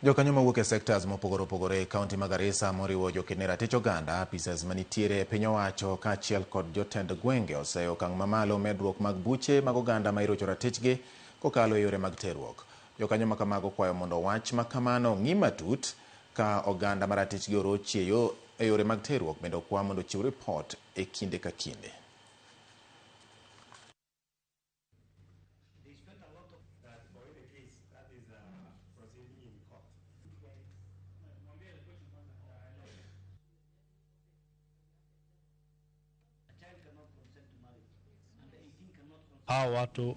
Jokanyo mawuok e sectors mopogore opogore e kaunti ma Garissa, moriwo joked ne ratich oganda, apisas manitiere e piny owacho kaachiel kod jotend gwenge, oseyo okang' mamalo medruok mag buche mag oganda ma irocho ratichgi kokalo e yore mag terruok. Jokanyo ma kamago kwayo mondo wach ma kamano ong'i matut ka oganda ma ratichgi orochi e yore mag terruok bende okwa mondo ochiw ripot e kinde ka kinde. Hawa watu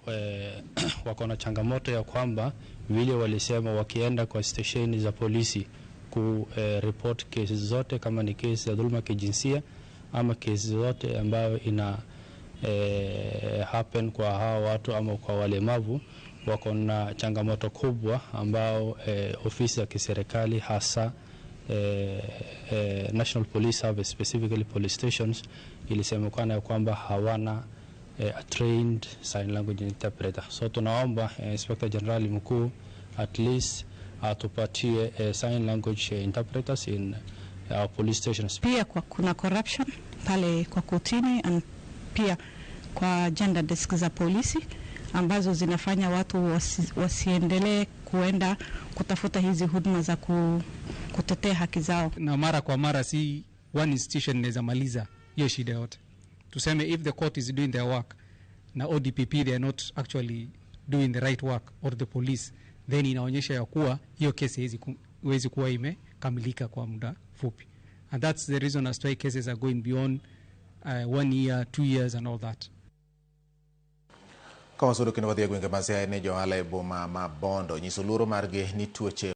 wako na changamoto ya kwamba vile walisema wakienda kwa stesheni za polisi ku report kesi zote, kama ni kesi ya dhuluma kijinsia ama kesi zote ambayo ina happen kwa hawa watu ama kwa walemavu, wako na changamoto kubwa ambao ofisi za kiserikali, hasa National Police Service, specifically police stations, ilisemekana ya kwamba hawana a trained sign language interpreter. So tunaomba Inspector General mkuu at least atupatie sign language interpreters in our police stations. Pia kuna corruption pale kwa kotini and pia kwa gender desk za polisi ambazo zinafanya watu wasiendelee kuenda kutafuta hizi huduma za kutetea haki zao. Na mara kwa mara si one institution inaweza maliza hiyo shida yote. Tuseme if the court is doing their work na ODPP they are not actually doing the right work or the police, then inaonyesha ya kuwa hiyo kesi haiwezi kuwa imekamilika kwa muda fupi. And that's the reason as to why cases are going beyond 1 year, 2 years and all that. Ka wasudo kendo wadhi e gwenge ma Siaya, ni johala e boma ma Bondo nyiso luoro margi ni tuoche